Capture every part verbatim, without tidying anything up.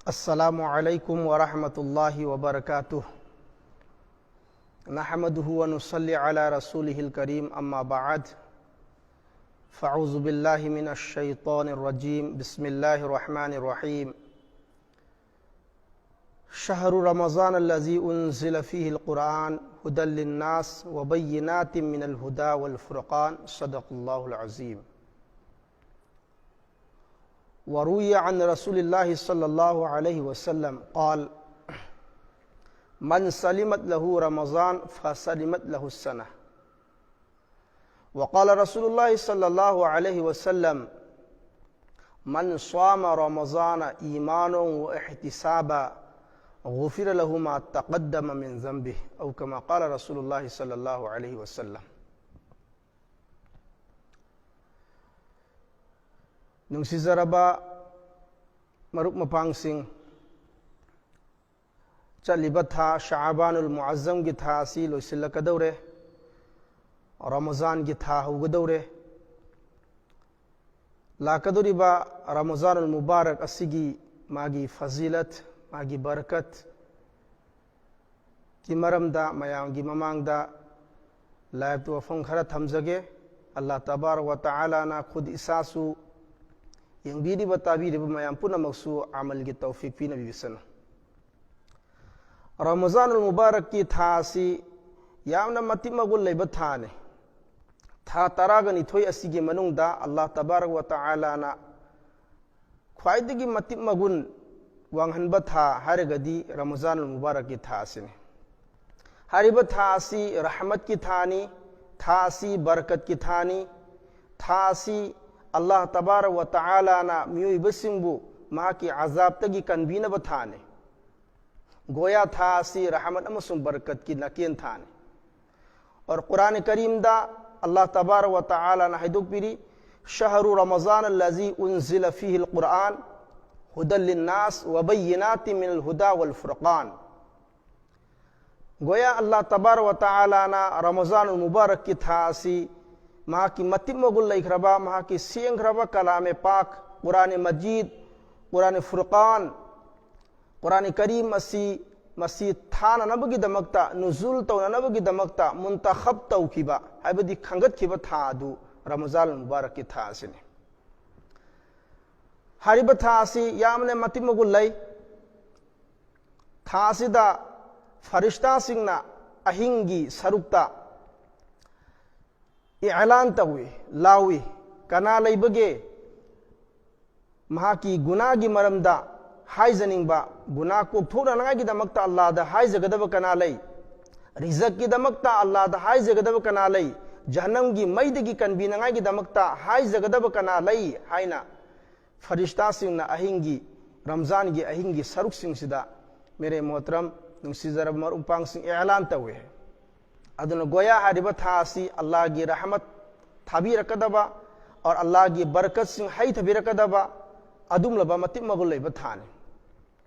السلام عليكم ورحمة الله وبركاته. نحمده ونصلي على رسوله الكريم، أما بعد. فأعوذ بالله من الشيطان الرجيم. بسم الله الرحمن الرحيم. شهر رمضان الذي أنزل فيه القرآن هدى للناس وبينات من الهدى والفرقان. صدق الله العظيم. وروي عن رسول الله صلى الله عليه وسلم قال: من سلمت له رمضان فسلمت له السنة. وقال رسول الله صلى الله عليه وسلم: من صام رمضان إيمانا واحتسابا غفر له ما تقدم من ذنبه، أو كما قال رسول الله صلى الله عليه وسلم. ꯅꯨꯡꯁꯤꯖꯔꯕ ꯃꯔꯨꯞ ꯃꯄꯥꯡꯁꯤꯡ, ꯆꯠꯂꯤꯕ ꯊꯥ ꯁꯥꯕꯥꯅꯨꯜ ꯃꯨꯑꯖꯝꯒꯤ ꯊꯥ ꯑꯁꯤ ꯂꯣꯏꯁꯤꯜꯂꯛꯀꯗꯧꯔꯦ꯫ ꯔꯃꯖꯥꯟꯒꯤ ꯊꯥ ꯍꯧꯒꯗꯧꯔꯦ꯫ ꯂꯥꯛꯀꯗꯧꯔꯤꯕ ꯔꯃꯖꯥꯅꯨꯜ ꯃꯨꯕꯥꯔꯛ ꯑꯁꯤꯒꯤ ꯃꯥꯒꯤ ꯐꯖꯤꯂꯠ, ꯃꯥꯒꯤ ꯕꯔꯀꯠ, ꯀꯤ ꯃꯔꯝꯗ ꯃꯌꯥꯝꯒꯤ ꯃꯃꯥꯡꯗ live ꯇ ꯋꯥꯐꯝ ꯈꯔ ꯊꯝꯖꯒꯦ꯫ ꯑꯜꯂꯥꯍ ꯇꯕꯥꯔꯛ ꯋ ꯇꯥꯂꯥꯅ ꯈꯨꯗ ꯏꯁꯥꯁꯨ, ꯌꯦꯡꯕꯤꯔꯤꯕ ꯇꯥꯕꯤꯔꯤꯕ ꯃꯌꯥꯝ ꯄꯨꯝꯅꯃꯛꯁꯨ ꯑꯃꯜꯒꯤ ꯇꯧꯐꯤꯛ ꯄꯤꯅꯕꯤꯁꯅꯨ꯫ ꯔꯃꯖꯥꯅꯨꯜ ꯃꯨꯕꯥꯔꯛꯀꯤ ꯊꯥ ꯑꯁꯤ ꯌꯥꯝꯅ ꯃꯇꯤꯛ ꯃꯒꯨꯟ ꯂꯩꯕ ꯊꯥꯅꯤ꯫ ꯊꯥ ꯇꯔꯥꯒ ꯅꯤꯊꯣꯏ ꯑꯁꯤꯒꯤ ꯃꯅꯨꯡꯗ ꯑꯜꯂꯥꯍ ꯇꯕꯥꯔꯛ ꯋ ꯇꯥꯂꯥꯅ ꯈ꯭ꯋꯥꯏꯗꯒꯤ ꯃꯇꯤꯛ ꯃꯒꯨꯟ ꯋꯥꯡꯍꯟꯕ ꯊꯥ ꯍꯥꯏꯔꯒꯗꯤ ꯔꯃꯖꯥꯅꯨꯜ ꯃꯨꯕꯥꯔꯛꯀꯤ ꯊꯥ ꯑꯁꯤꯅꯤ꯫ ꯍꯥꯏꯔꯤꯕ ꯊꯥ ꯑꯁꯤ ꯔꯍꯃꯠꯀꯤ ꯊꯥꯅꯤ, ꯊꯥ ꯑꯁꯤ ꯕꯔꯀꯠꯀꯤ ꯊꯥꯅꯤ, ꯊꯥ ꯑꯁꯤ ꯑꯜꯂꯥꯍ ꯇꯕꯥꯔꯛ ꯋ ꯇꯥꯂꯥꯅ ꯃꯤꯑꯣꯏꯕꯁꯤꯡꯕꯨ ꯃꯍꯥꯛꯀꯤ ꯑꯖꯥꯕꯇꯒꯤ ꯀꯟꯕꯤꯅꯕ ꯊꯥꯅꯤ꯫ ꯒꯣꯌꯥ ꯊꯥ ꯑꯁꯤ ꯔꯍꯃꯠ ꯑꯃꯁꯨꯡ ꯕꯔꯀꯠꯀꯤ ꯅꯥꯀꯦꯟ ꯊꯥꯅꯤ꯫ ꯑꯣꯔ ꯀꯨꯔꯥꯟ ꯀꯔꯤꯝꯗ ꯑꯜꯂꯥꯍ ꯇꯕꯥꯔꯛ ꯋ ꯇꯥꯂꯥꯅ ꯍꯥꯏꯗꯣꯛꯄꯤꯔꯤ, شهر رمضان الذي أنزل فيه القرآن هدى للناس وبينات من الهدى والفرقان. ꯒꯣꯌꯥ ꯑꯜꯂꯥꯍ ꯇꯕꯥꯔꯛ ꯋ ꯇꯥꯂꯥꯅ ꯔꯃꯖꯥꯅꯨꯜ ꯃꯨꯕꯥꯔꯛꯀꯤ ꯊꯥ ꯑꯁꯤ ꯃꯍꯥꯛꯀꯤ ꯃꯇꯤꯛ ꯃꯒꯨꯟ ꯂꯩꯈ꯭ꯔꯕ, ꯃꯍꯥꯛꯀꯤ ꯁꯦꯡꯈ꯭ꯔꯕ ꯀꯂꯥꯃꯦ ꯄꯥꯛ, ꯀꯨꯔꯥꯅꯦ ꯃꯖꯤꯗ, ꯀꯨꯔꯥꯅꯦ ꯐꯨꯔꯀꯥꯟ, ꯀꯨꯔꯥꯟ ꯀꯔꯤꯝ ꯑꯁꯤ ꯃꯁꯤ ꯊꯥꯅꯅꯕꯒꯤꯗꯃꯛꯇ, ꯅꯨꯖꯨꯜ ꯇꯧꯅꯅꯕꯒꯤꯗꯃꯛꯇ ꯃꯨꯟꯇꯈꯕ ꯇꯧꯈꯤꯕ, ꯍꯥꯏꯕꯗꯤ ꯈꯟꯒꯠꯈꯤꯕ ꯊꯥ ꯑꯗꯨ ꯔꯃꯖꯥꯟ ꯃꯨꯕꯥꯔꯛꯀꯤ ꯊꯥ ꯑꯁꯤꯅꯤ꯫ ꯍꯥꯏꯔꯤꯕ ꯊꯥ ꯑꯁꯤ ꯌꯥꯝꯅ ꯃꯇꯤꯛ ꯃꯒꯨꯟ ꯂꯩ꯫ ꯊꯥ ꯑꯁꯤꯗ ꯐꯔꯤꯁꯇꯥꯁꯤꯡꯅ ꯑꯍꯤꯡꯒꯤ ꯁꯔꯨꯛꯇ ꯏꯂꯥꯟ ꯇꯧꯏ, ꯂꯥꯎꯏ꯫ ꯀꯅꯥ ꯂꯩꯕꯒꯦ? ꯃꯍꯥꯛꯀꯤ ꯒꯨꯅꯥꯒꯤ ꯃꯔꯝꯗ ꯍꯥꯏꯖꯅꯤꯡꯕ, ꯒꯨꯅꯥ ꯀꯣꯛꯊꯣꯛꯅꯉꯥꯏꯒꯤꯗꯃꯛꯇ ꯑꯜꯂꯥꯗ ꯍꯥꯏꯖꯒꯗꯕ ꯀꯅꯥ ꯂꯩ? ꯔꯤꯖꯛꯀꯤꯗꯃꯛꯇ ꯑꯜꯂꯥꯗ ꯍꯥꯏꯖꯒꯗꯕ ꯀꯅꯥ ꯂꯩ? ꯖꯍꯟꯅꯝꯒꯤ ꯃꯩꯗꯒꯤ ꯀꯟꯕꯤꯅꯉꯥꯏꯒꯤꯗꯃꯛꯇ ꯍꯥꯏꯖꯒꯗꯕ ꯀꯅꯥ ꯂꯩ? ꯍꯥꯏꯅ ꯐꯔꯤꯁꯇꯥꯁꯤꯡꯅ ꯑꯍꯤꯡꯒꯤ, ꯔꯝꯖꯥꯟꯒꯤ ꯑꯍꯤꯡꯒꯤ ꯁꯔꯨꯛꯁꯤꯡꯁꯤꯗ, ꯃꯦꯔꯦ ꯃꯣꯍꯇꯔꯝ, ꯅꯨꯡꯁꯤꯖꯔꯕ ꯃꯔꯨꯞ ꯃꯄꯥꯡꯁꯤꯡ, ꯏꯂꯥꯟ ꯇꯧꯏ꯫ ꯑꯗꯨꯅ ꯒꯣꯌꯥ ꯍꯥꯏꯔꯤꯕ ꯊꯥ ꯑꯁꯤ ꯑꯜꯂꯥꯍꯒꯤ ꯔꯍꯃꯠ ꯊꯥꯕꯤꯔꯛꯀꯗꯕ, ꯑꯣꯔ ꯑꯜꯂꯥꯍꯒꯤ ꯕꯔꯀꯠꯁꯤꯡ ꯍꯩꯊꯕꯤꯔꯛꯀꯗꯕ ꯑꯗꯨꯝꯂꯕ ꯃꯇꯤꯛ ꯃꯒꯨꯟ ꯂꯩꯕ ꯊꯥꯅꯤ꯫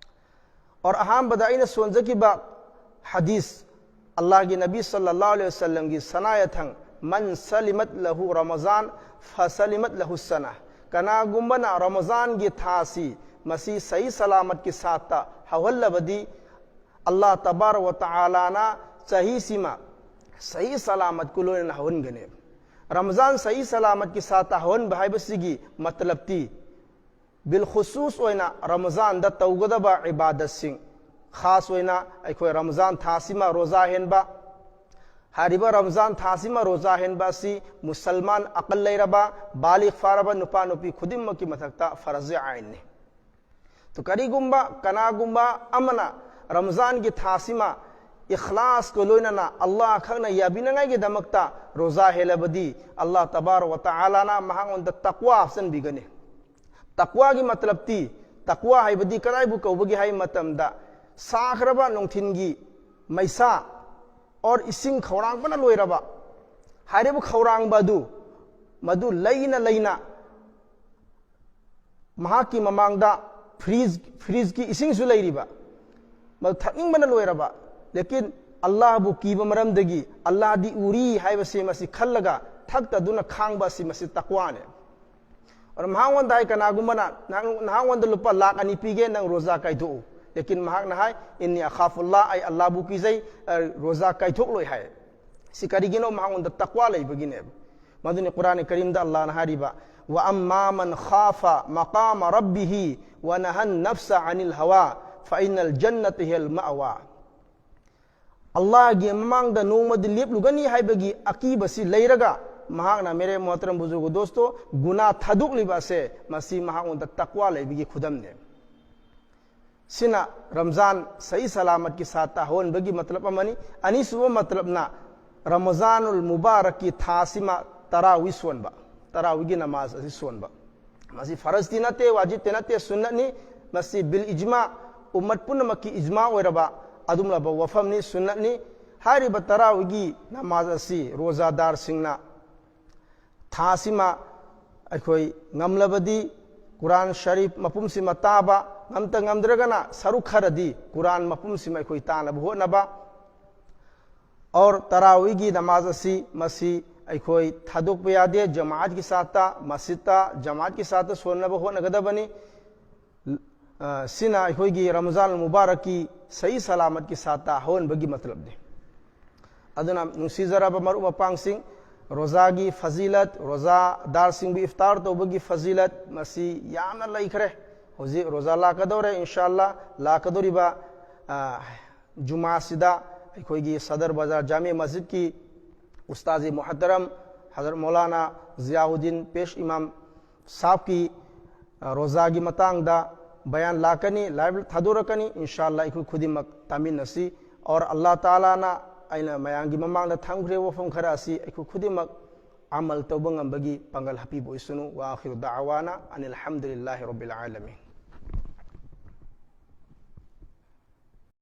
ꯑꯣꯔ ꯑꯍꯥꯟꯕꯗ ꯑꯩꯅ ꯁꯣꯟꯖꯈꯤꯕ ꯍꯗꯤꯁ, ꯑꯜꯂꯥꯍꯒꯤ ꯅꯕꯤ ꯁꯜꯂꯜꯂꯥꯍꯨ ꯑꯂꯩꯍꯤ ꯋꯁꯜꯂꯝꯒꯤ ꯁꯅꯥ ꯌꯥꯊꯪ, "ꯃꯟ ꯁꯂꯤꯃꯠ ꯂꯍꯨ ꯔꯃꯖꯥꯟ ꯐꯁꯂꯤꯃꯠ ꯂꯍꯨ ꯁꯅꯥ"꯫ ꯀꯅꯥꯒꯨꯝꯕꯅ ꯔꯃꯖꯥꯟꯒꯤ ꯊꯥ ꯑꯁꯤ ꯃꯁꯤ ꯁꯍꯤ ꯁꯂꯥꯃꯠꯀꯤ ꯁꯥꯠꯇ ꯍꯧꯍꯜꯂꯕꯗꯤ, ꯑꯜꯂꯥꯍ ꯇꯕꯥꯔꯛ ꯋ ꯇꯥꯂꯥꯅ ꯆꯍꯤꯁꯤꯃ ꯁꯍꯤ ꯁꯂꯥꯃꯠꯀ ꯂꯣꯏꯅꯅ ꯍꯧꯍꯟꯒꯅꯤ꯫ ꯔꯃꯖꯥꯟ ꯁꯍꯤ ꯁꯂꯥꯃꯠꯀꯤ ꯁꯥꯠꯇ ꯍꯧꯍꯟꯕ ꯍꯥꯏꯕꯁꯤꯒꯤ ꯃꯇꯂꯕꯇꯤ, ꯕꯤꯜꯈꯨꯁꯨꯁ ꯑꯣꯏꯅ ꯔꯃꯖꯥꯟꯗ ꯇꯧꯒꯗꯕ ꯏꯕꯥꯗꯠꯁꯤꯡ, ꯈꯥꯁ ꯑꯣꯏꯅ ꯑꯩꯈꯣꯏ ꯔꯃꯖꯥꯟ ꯊꯥꯁꯤꯃ ꯔꯣꯖꯥ ꯍꯦꯟꯕ, ꯍꯥꯏꯔꯤꯕ ꯔꯃꯖꯥꯟ ꯊꯥꯁꯤꯃ ꯔꯣꯖꯥ ꯍꯦꯟꯕ ꯑꯁꯤ ꯃꯨꯁꯜꯃꯥꯟ ꯑꯀꯜ ꯂꯩꯔꯕ, ꯕꯥꯂꯤꯒ ꯐꯥꯔꯕ ꯅꯨꯄꯥ ꯅꯨꯄꯤ ꯈꯨꯗꯤꯡꯃꯛꯀꯤ ꯃꯊꯛꯇ ꯐꯔꯖ ꯑꯥꯏꯟꯅꯤ꯫ ꯇꯣ, ꯀꯔꯤꯒꯨꯝꯕ ꯀꯅꯥꯒꯨꯝꯕ ꯑꯃꯅ ꯔꯃꯖꯥꯟꯒꯤ ꯊꯥꯁꯤꯃ ꯏꯈꯂꯥꯁꯀ ꯂꯣꯏꯅꯅ ꯑꯜꯂꯥꯍ ꯈꯛꯅ ꯌꯥꯕꯤꯅꯉꯥꯏꯒꯤꯗꯃꯛꯇ ꯔꯣꯖꯥ ꯍꯦꯜꯂꯕꯗꯤ, ꯑꯜꯂꯥꯍ ꯇꯕꯥꯔꯛ ꯋ ꯇꯥꯂꯥꯅ ꯃꯍꯥꯛꯉꯣꯟꯗ ꯇꯛꯋꯥ ꯍꯥꯞꯆꯤꯟꯕꯤꯒꯅꯤ꯫ ꯇꯛꯋꯥꯒꯤ ꯃꯇꯂꯕꯇꯤ, ꯇꯛꯋꯥ ꯍꯥꯏꯕꯗꯤ ꯀꯗꯥꯏꯕꯨ ꯀꯧꯕꯒꯦ ꯍꯥꯏꯕ ꯃꯇꯝꯗ, ꯁꯥꯈ꯭ꯔꯕ ꯅꯨꯡꯊꯤꯟꯒꯤ ꯃꯩꯁꯥ ꯑꯣꯔ ꯏꯁꯤꯡ ꯈꯧꯔꯥꯡꯕꯅ ꯂꯣꯏꯔꯕ, ꯍꯥꯏꯔꯤꯕ ꯈꯧꯔꯥꯡꯕ ꯑꯗꯨ ꯃꯗꯨ ꯂꯩꯅ ꯂꯩꯅ ꯃꯍꯥꯛꯀꯤ ꯃꯃꯥꯡꯗ ꯐ꯭ꯔꯤꯖ, ꯐ꯭ꯔꯤꯖꯀꯤ ꯏꯁꯤꯡꯁꯨ ꯂꯩꯔꯤꯕ, ꯃꯗꯨ ꯊꯛꯅꯤꯡꯕꯅ ꯂꯣꯏꯔꯕ, ꯂꯦꯀꯤꯟ ꯑꯜꯂꯥꯍꯕꯨ ꯀꯤꯕ ꯃꯔꯝꯗꯒꯤ, "ꯑꯜꯂꯥꯍꯗꯤ ꯎꯔꯤ" ꯍꯥꯏꯕꯁꯤ ꯃꯁꯤ ꯈꯜꯂꯒ ꯊꯛꯇꯗꯨꯅ ꯈꯥꯡꯕ ꯑꯁꯤ, ꯃꯁꯤ ꯇꯛꯋꯥꯅꯤ꯫ ꯑꯗꯨꯅ ꯃꯍꯥꯛꯉꯣꯟꯗ ꯍꯥꯏ, ꯀꯅꯥꯒꯨꯝꯕꯅ ꯅꯍꯥꯛ-, ꯅꯍꯥꯛꯉꯣꯟꯗ ꯂꯨꯄꯥ ꯂꯥꯈ ꯑꯅꯤ ꯄꯤꯒꯦ, ꯅꯪ ꯔꯣꯖꯥ ꯀꯥꯏꯊꯣꯛꯎ꯫ ꯂꯦꯀꯤꯟ ꯃꯍꯥꯛꯅ ꯍꯥꯏ, "ꯏꯟꯅꯤ ꯑꯈꯥꯐꯨꯜꯂꯥ, ꯑꯩ ꯑꯜꯂꯥꯕꯨ ꯀꯤꯖꯩ, ꯑ, ꯔꯣꯖꯥ ꯀꯥꯏꯊꯣꯛꯂꯣꯏ" ꯍꯥꯏ꯫ ꯁꯤ ꯀꯔꯤꯒꯤꯅꯣ? ꯃꯍꯥꯛꯉꯣꯟꯗ ꯇꯛꯋꯥ ꯂꯩꯕꯒꯤꯅꯦꯕ꯫ ꯃꯗꯨꯅꯤ ꯀꯨꯔꯥꯟ ꯀꯔꯤꯝꯗ ꯑꯜꯂꯥꯅ ꯍꯥꯏꯔꯤꯕ, "ꯋꯥ ꯑꯝꯃꯥ ꯃꯟ ꯈꯥꯐ ꯃꯀꯥꯃ ꯔꯕꯤꯍꯤ ꯋꯥ ꯅꯍꯟ ꯅꯐꯁ ꯑꯅꯤꯜ ꯍꯋꯥ ꯐ ꯏꯟꯅꯜ ꯖꯟꯅꯇ ꯍꯤꯌꯜ ꯃꯑꯋꯥ"꯫ ꯑꯜꯂꯥꯍꯒꯤ ꯃꯃꯥꯡꯗ ꯅꯣꯡꯃꯗꯤ ꯂꯦꯞꯂꯨꯒꯅꯤ ꯍꯥꯏꯕꯒꯤ ꯑꯀꯤꯕꯁꯤ ꯂꯩꯔꯒ ꯃꯍꯥꯛꯅ, ꯃꯦꯔꯦ ꯃꯣꯍꯇꯔꯝ ꯕꯨꯖꯨꯔꯒ ꯗꯣꯁꯇꯣ, ꯒꯨꯅꯥ ꯊꯥꯗꯣꯛꯂꯤꯕ ꯑꯁꯦ, ꯃꯁꯤ ꯃꯍꯥꯛꯉꯣꯟꯗ ꯇꯛꯋꯥ ꯂꯩꯕꯒꯤ ꯈꯨꯗꯝꯅꯦ꯫ ꯁꯤꯅ ꯔꯝꯖꯥꯟ ꯁꯍꯤ ꯁꯂꯥꯃꯠꯀꯤ ꯁꯥꯠꯇ ꯍꯧꯍꯟꯕꯒꯤ ꯃꯇꯂꯕ ꯑꯃꯅꯤ꯫ ꯑꯅꯤꯁꯨꯕ ꯃꯇꯂꯕꯅ ꯔꯃꯖꯥꯅꯨꯜ ꯃꯨꯕꯥꯔꯛꯀꯤ ꯊꯥꯁꯤꯃ ꯇꯔꯥꯋꯤ ꯁꯣꯟꯕ, ꯇꯔꯥꯋꯤꯒꯤ ꯅꯃꯥꯖ ꯑꯁꯤ ꯁꯣꯟꯕ꯫ ꯃꯁꯤ ꯐꯔꯖꯇꯤ ꯅꯠꯇꯦ, ꯋꯥꯖꯤꯕꯇꯤ ꯅꯠꯇꯦ, ꯁꯨꯟꯅꯠꯅꯤ꯫ ꯃꯁꯤ ꯕꯤꯜ ꯏꯖꯃꯥ, ꯎꯝꯃꯠ ꯄꯨꯝꯅꯃꯛꯀꯤ ꯏꯖꯃꯥ ꯑꯣꯏꯔꯕ ꯑꯗꯨꯒꯨꯝꯂꯕ ꯋꯥꯐꯝꯅꯤ, ꯁꯨꯟꯅꯠꯅꯤ꯫ ꯍꯥꯏꯔꯤꯕ ꯇꯔꯥꯋꯤꯒꯤ ꯅꯃꯥꯖ ꯑꯁꯤ ꯔꯣꯖꯥꯗꯥꯔꯁꯤꯡꯅ ꯊꯥꯁꯤꯃ ꯑꯩꯈꯣꯏ ꯉꯝꯂꯕꯗꯤ ꯀꯨꯔꯥꯟ ꯁꯔꯤꯐ ꯃꯄꯨꯝꯁꯤꯃ ꯇꯥꯕ, ꯉꯝꯇ ꯉꯝꯗ꯭ꯔꯒꯅ ꯁꯔꯨꯛ ꯈꯔꯗꯤ ꯀꯨꯔꯥꯟ ꯃꯄꯨꯝꯁꯤꯃ ꯑꯩꯈꯣꯏ ꯇꯥꯅꯕ ꯍꯣꯠꯅꯕ꯫ ꯑꯣꯔ ꯇꯔꯥꯋꯤꯒꯤ ꯅꯃꯥꯖ ꯑꯁꯤ, ꯃꯁꯤ ꯑꯩꯈꯣꯏ ꯊꯥꯗꯣꯛꯄ ꯌꯥꯗꯦ꯫ ꯖꯃꯥꯑꯠꯀꯤ ꯁꯥꯠꯇ, ꯃꯁꯖꯤꯠꯇ, ꯖꯃꯥꯑꯠꯀꯤ ꯁꯥꯠꯇ ꯁꯣꯟꯅꯕ ꯍꯣꯠꯅꯒꯗꯕꯅꯤ꯫ ꯑ, ꯁꯤꯅ ꯑꯩꯈꯣꯏꯒꯤ ꯔꯃꯖꯥꯟ ꯃꯨꯕꯥꯔꯛꯀꯤ ꯁꯍꯤ ꯁꯂꯥꯃꯠꯀꯤ ꯁꯥꯠꯇ ꯍꯧꯍꯟꯕꯒꯤ ꯃꯇꯂꯕꯅꯤ꯫ ꯑꯗꯨꯅ ꯅꯨꯡꯁꯤꯖꯔꯕ ꯃꯔꯨꯞ ꯃꯄꯥꯡꯁꯤꯡ, ꯔꯣꯖꯥꯒꯤ ꯐꯖꯤꯂꯠ, ꯔꯣꯖꯥꯗꯥꯔꯁꯤꯡꯕꯨ ꯏꯐꯇꯥꯔ ꯇꯧꯕꯒꯤ ꯐꯖꯤꯂꯠ, ꯃꯁꯤ ꯌꯥꯝꯅ ꯂꯩꯈ꯭ꯔꯦ꯫ ꯍꯧꯖꯤꯛ ꯔꯣꯖꯥ ꯂꯥꯛꯀꯗꯧꯔꯦ, ꯏꯟꯁꯥ ꯑꯜꯂꯥ꯫ ꯂꯥꯛꯀꯗꯧꯔꯤꯕ, ꯑ, ꯖꯨꯃꯥꯁꯤꯗ ꯑꯩꯈꯣꯏꯒꯤ ꯁꯗꯔ ꯕꯖꯥꯔ ꯖꯥꯃꯤ ꯃꯁꯖꯤꯗꯀꯤ ꯎꯁꯇꯥꯖꯤ ꯃꯨꯍꯇꯔꯝ ꯍꯖꯔꯠ ꯃꯧꯂꯥꯅꯥ ꯖꯤꯌꯥꯎꯗꯤꯟ ꯄꯦꯁ ꯏꯃꯥꯝ ꯁꯥꯍꯕꯀꯤ, ꯑ, ꯔꯣꯖꯥꯒꯤ ꯃꯇꯥꯡꯗ ꯕꯌꯥꯟ ꯂꯥꯛꯀꯅꯤ, ꯂꯥꯏꯚ ꯊꯥꯗꯣꯔꯛꯀꯅꯤ꯫ ꯏꯟꯁꯥ ꯑꯜꯂꯥ ꯑꯩꯈꯣꯏ ꯈꯨꯗꯤꯡꯃꯛ ꯇꯥꯃꯤꯟꯅꯁꯤ꯫ ꯑꯣꯔ ꯑꯜꯂꯥ ꯇꯥꯂꯥꯅ ꯑꯩꯅ ꯃꯌꯥꯝꯒꯤ ꯃꯃꯥꯡꯗ ꯊꯝꯈ꯭ꯔꯤꯕ ꯋꯥꯐꯝ ꯈꯔ ꯑꯁꯤ ꯑꯩꯈꯣꯏ ꯈꯨꯗꯤꯡꯃꯛ ꯑꯃꯜ ꯇꯧꯕ ꯉꯝꯕꯒꯤ ꯄꯥꯡꯒꯜ ꯍꯥꯞꯄꯤꯕ ꯑꯣꯏꯁꯅꯨ꯫ ꯋꯥ ꯑꯈꯤꯔꯨ ꯗꯥꯋꯥꯅ ꯑꯅꯤꯜ ꯍꯝꯗꯨꯂꯤꯜꯂꯥꯍꯤ ꯔꯕꯤꯜ ꯑꯥꯂꯃꯤꯟ꯫